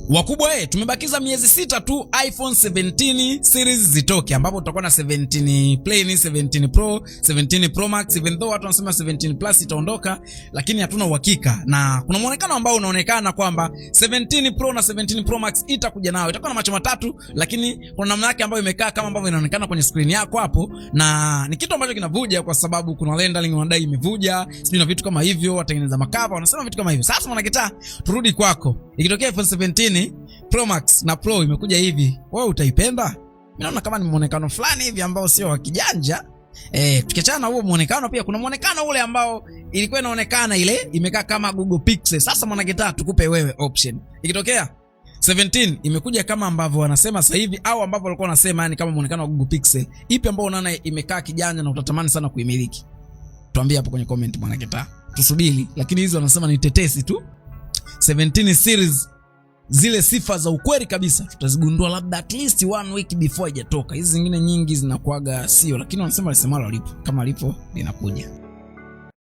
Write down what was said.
Wakubwa tumebakiza miezi 6 tu iPhone 17 series zitoke, ambapo tutakuwa na 17 plain, 17 Pro, 17 Pro Max. Even though watu wanasema 17 Plus itaondoka, lakini hatuna uhakika, na kuna muonekano ambao unaonekana kwamba 17 Pro na 17 Pro Max itakuja nayo, itakuwa na macho matatu, lakini kuna namna yake ambayo imekaa kama ambavyo inaonekana kwenye screen yako hapo, na ni kitu ambacho kinavuja kwa sababu kuna rendering wanadai imevuja, sijui na vitu kama hivyo, watengeneza makava wanasema vitu kama hivyo. Sasa mwana turudi kwako, ikitokea iPhone 17 Pro Max na Pro imekuja hivi, wewe utaipenda? Mimi naona kama ni muonekano fulani hivi ambao sio wa kijanja. Tukiachana na huo muonekano, pia kuna muonekano ule ambao ilikuwa inaonekana ile imekaa kama Google Pixel. Sasa mwanakitaa, tukupe wewe option. Ikitokea 17 imekuja kama ambavyo wanasema sasa hivi au ambavyo walikuwa wanasema, yani kama muonekano wa Google Pixel, ipi ambao unaona imekaa kijanja na utatamani sana kuimiliki? Tuambie hapo kwenye comment mwanakitaa. Tusubiri, lakini hizo wanasema ni tetesi tu. 17 series zile sifa za ukweli kabisa tutazigundua labda at least one week before haijatoka. Hizi zingine nyingi zinakuaga sio, lakini wanasema lisemalo lipo, kama lipo linakuja.